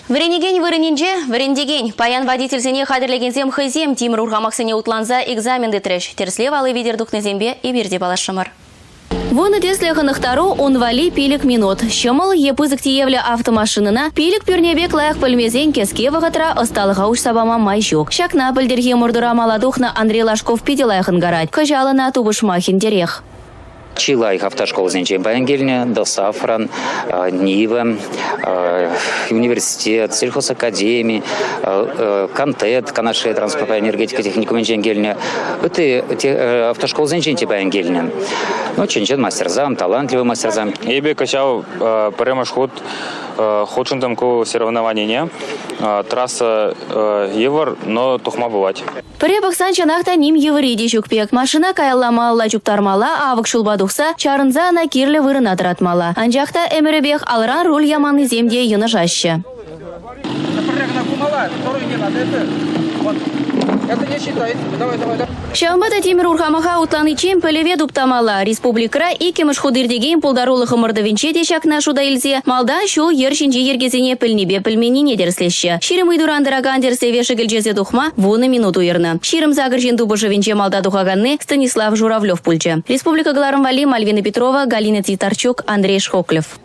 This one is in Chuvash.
Вӗренекен вырӑнӗнче вӗрентекен. Паян водительсене хатӗрлекенсем хӑйсем тимӗр урхамахсене утланса экзамен тытрӗҫ. Тӗрӗслев алли витӗр тухнисемпе эпир те паллашрӑмӑр. Вунӑ тӗслӗ хӑнӑхтару ун валли пилӗк минут. Ҫӑмӑл е пысӑк тиевлӗ автомашинӑна пилӗк пӳрне пек лайӑх пӗлмесен кӗске вӑхӑтра ӑсталӑха уҫса пама май ҫук. Ҫакна пӗлтӗрхи ӑмӑртура мала тухнӑ Андрей Ложков питӗ лайӑх ӑнкарать. Кӑҫал ӑна тупӑшма хӗнтерех. Чи лайӑх автошколсенчен паян килнӗ ДОСАФран, Нива, университет, сельхозакадеми, Кантет, Канашри транспортпа энергетика техникумӗнчен килнӗ, ытти автошколсенчен те паян килнӗ. Ну, чӑн-чӑн мастерсам, талантливый мастерсам. Эпӗ кӑҫал пӗрремӗш хут хутшӑнтӑм ку соревнованине. Трасса йывӑр, но тухма пулать. Пӗрре пӑхсан чӑнах та ним йывӑрри те ҫук пек. Машина каялла-малалла чуптармалла, авӑк ҫулпа тухса чарӑнса ӑна кирлӗ вырӑна тӑратмалла. Анчах та ӗмӗрӗпех алран руль яманнисем те йӑнӑшаҫҫӗ. Пӗрре кӑна пымалла, второй не надо. Это вот. Это не считается. Давай, давай, давай. Ҫавӑнпа та тимӗр урхамаха утланиччен пӗлӗве туптамалла. Республикӑра иккӗмӗш хут иртекен пултарулӑх ӑмӑртӑвӗнче те ҫакна шута илсе малтан ҫул-йӗр ҫинчи йӗркесене пӗлнипе пӗлменнине тӗрӗслеҫҫӗ. 20 ыйтуран тӑракан тӗрӗслеве шӗкӗлчесе тухма вунӑ минут уйӑрнӑ. 28 ҫын тупӑшӑвӗнче малта тухаканни Станислав Журавлев пулчӗ. Республика кӑларӑм валли Мальвина Петрова, Галина Титарчук, Андрей Шхоклев.